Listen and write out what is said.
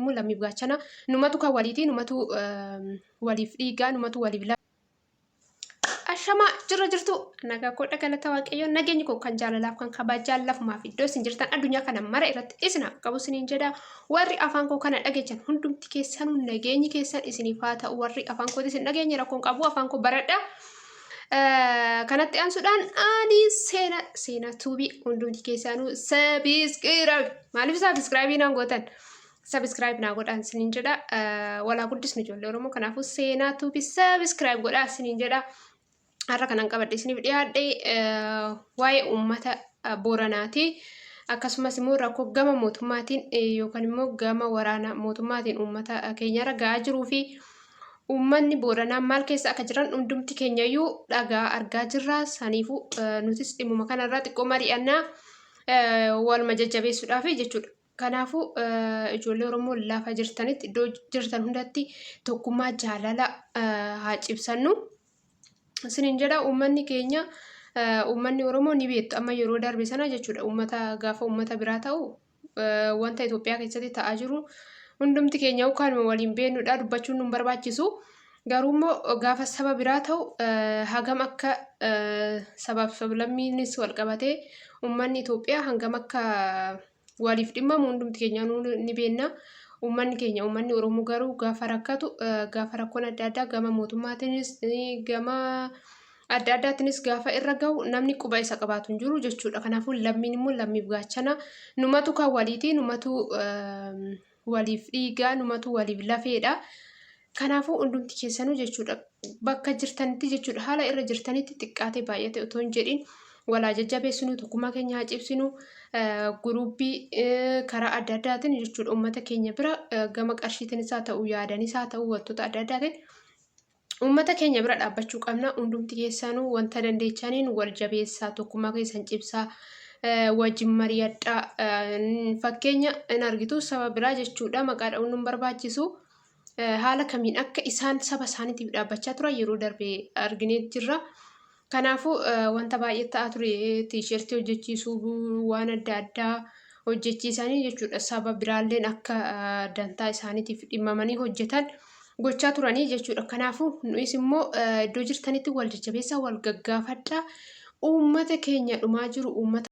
Immoo lammiif gaachana. Numatu kan waliiti, numatu waliif dhiigaa, numatu waliif. Ashamaa, jirra jirtu? Nagaa koo galata Waaqayyoo. Nageenyi koo kan jaalalaaf, kan kabajaa lafumaaf iddoo isin jirtan addunyaa kana mara irratti isin haa qabu isiniin jedha. Warri afaan koo kana dhageechan hundumti keessanuu nageenyi keessan isiniif haa ta'u. Warri afaan kooti isin dhageenye rakkoon qabu, afaan koo baradha. Kanatti aansuudhaan ani Seena Tuubii. Hundumti keessanuu subscribe, maaliif subscribe naan gootan? Subscribe naa godhaan isiniin jedha. Walaa guddisnu, ijoollee Oromoo. Kanaafuu Seenaa Tuubii subscribe godhaa isiniin jedha. Har'a kanan qabadhe isiniif dhiyaadhe waa'ee uummata Booranaati. Akkasumas immoo rakkoo gama mootummaatiin yookaan immoo gama waraana mootummaatiin uummata keenyarra ga'aa jiruu fi uummanni Booranaa maal keessa akka jiran hundumti keenyayyuu dhagaa argaa jirra. Saniifuu nutis dhimmuma kanarraa xiqqoo mari'annaa, waluma jajjabeessuudhaaf jechuudha. Kanaafuu ijoollee Oromoo lafa jirtanitti, iddoo jirtan hundatti tokkummaa jaalala haa cibsannu. Isiniin jedha. Uummanni keenya, uummanni Oromoo ni beektu, amma yeroo darbe sana jechuudha, uummata gaafa uummata biraa ta'u wanta Itoophiyaa keessatti ta'aa jiru hundumti keenya kanuma waliin beeknudha, dubbachuun nu barbaachisu. Garuu immoo gaafa saba biraa ta'u hagam akka sabaaf sablammiinis wal qabatee uummanni Itoophiyaa hangam akka waliif dhimmamu hundumti keenya ni beekna. Uummanni keenya, uummanni Oromoo garuu gaafa rakkatu, gaafa rakkoon adda addaa gama mootummaatiinis gama adda addaatiinis gaafa irra gahu namni quba isa qabaatu hin jiru jechuudha. Kanaafuu lammiin immoo lammiif gaachana. Numatu kan waliiti, numatu waliif dhiigaa, numatu waliif lafeedha. Kanaafuu hundumti keessanuu jechuudha, bakka jirtanitti jechuudha, haala irra jirtanitti xiqqaatee baay'ate otoo hin jedhin walaa jajjabeessinu, tokkummaa keenya haa cibsinu. Guruuppii karaa adda addaatiin jechuudha uummata keenya bira gama qarshiitiinis haa ta'u, yaadanis haa ta'u, wantoota adda addaatiin uummata keenya bira dhaabbachuu qabna. Hundumti keessanuu wanta dandeechaniin wal jabeessaa, tokkummaa keessan cibsaa, wajjin mari'adhaa. Fakkeenya in argitu, saba biraa jechuudha, maqaa dha'uun nu barbaachisu. Haala kamiin akka isaan saba isaaniitiif dhaabbachaa turan yeroo darbe arginee jirra. Kanaafuu wanta baay'ee ta'aa ture, tiishertii hojjechiisuu, waan adda addaa hojjechiisanii jechuudha, saba biraalleen akka dantaa isaaniitiif dhimmamanii hojjetan gochaa turanii jechuudha. Kanaafuu nuyis immoo iddoo jirtanitti wal jajjabeessaa, wal gaggaafadhaa. Uummata keenya dhumaa jiru, uummata